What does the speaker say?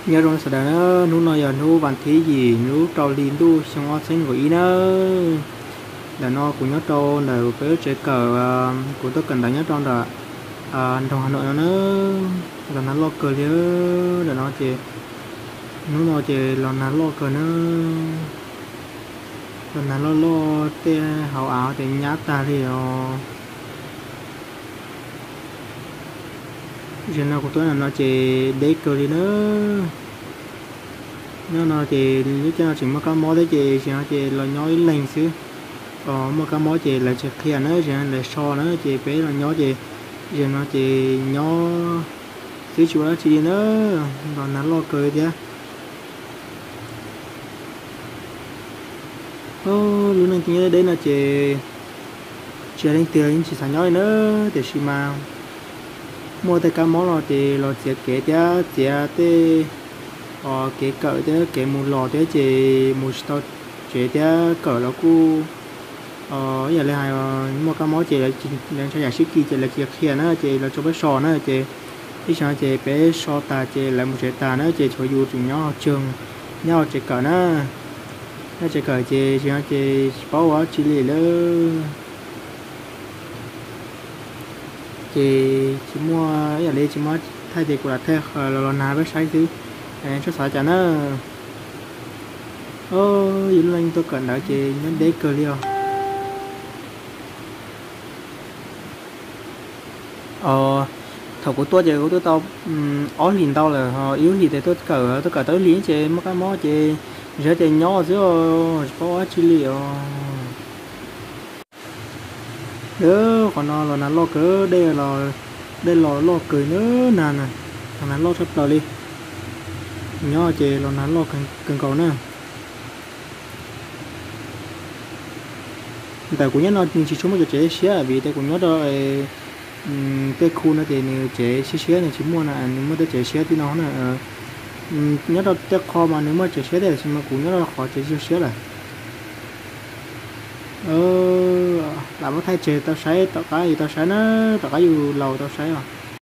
Nyob zoo sawv daws na, hnub no yog hnub vas thib yim lub rau hli ntuj xyoo ob txhiab nees nkaum ib na. Ntawm no kuv nyob rau ntawm peb lub tsev kawm, kuv tuaj kawm ntawv nyob rau ntawm nroog Hav Nauj no na. Los nag loj kawg li, ntawm no ces hnub no ces los nag loj kawg na. Los nag loj loj tej hauv av ces nyab tag li os. Zaum no kuv tuaj ntawm no ces deb kawg li na. Nyob no ces lub caij no tseem muaj kab mob thiab ces zaum no ces los nyob ib leeg xwb. Muaj kab mob ces lawv tsis qhia na, zaum no lawv so na ces peb los nyob ces zaum no ces nyob xwb tsis ua dab tsi li na. Los nag loj kawg thiab. Lub neej nyob deb deb no ces tsis hais leej twg los yeej tsis xav nyob li na, tiam sis mas muaj tej kab mob no ces los txiav kev thiab txiav tej kev kawm thiab kev mus los thiab ces mus tsis tau tsev thiab kawm los kuj ib yam li hais muaj kab mob ces lawv ntshai yam sib kis ces lawv tsis qhia na ces lawv tso peb so na ces ib zaug ces peb so tas ces lawv mus tsev tas na ces tshuav yus tseem nyob hauv tsev, nyob hauv tsev kawm na. Nyob tsev kawm ces zaum no ces tsis paub ua dab tsi li lawm. Ces tsis muaj ib yam li tsis muaj thaij ces kuv lam thaij los los nag peb saib xwb, txhob xav cas na. Yus lub neej tuaj kawm ntawv ces nyob deb kawg li os. Thaum kuv tuaj ces kuv tuaj tau ob hlis ntau lawm, ib lub hlis ces tuaj kawm, tuaj kawm tau ib hlis ces muaj kab mob ces zaum no ces nyob xwb, tsis paub ua dab tsi li os. Qhov no los nag loj kawg, dej los loj kawg na, nag na, los nag loj tshaj plaws li. Nyob ces los nag loj kawg nkaus na. Ntawm kuv nyob no nws tsis tshua muaj cov tsev siab vim tias kuv nyob rau tej khu no ces nws tsev siab siab nws tsis muaj na, nws muaj tej tsev siab tib no na. Nyob rau tej qho mas nws muaj tsev siab thiab tiam sis mas kuv nyob rau qhov tsev tsis siab lawm. Lam muab thaij tseg tau saib, tom qab yus tau saib na, tom qab yus laus tau saib os.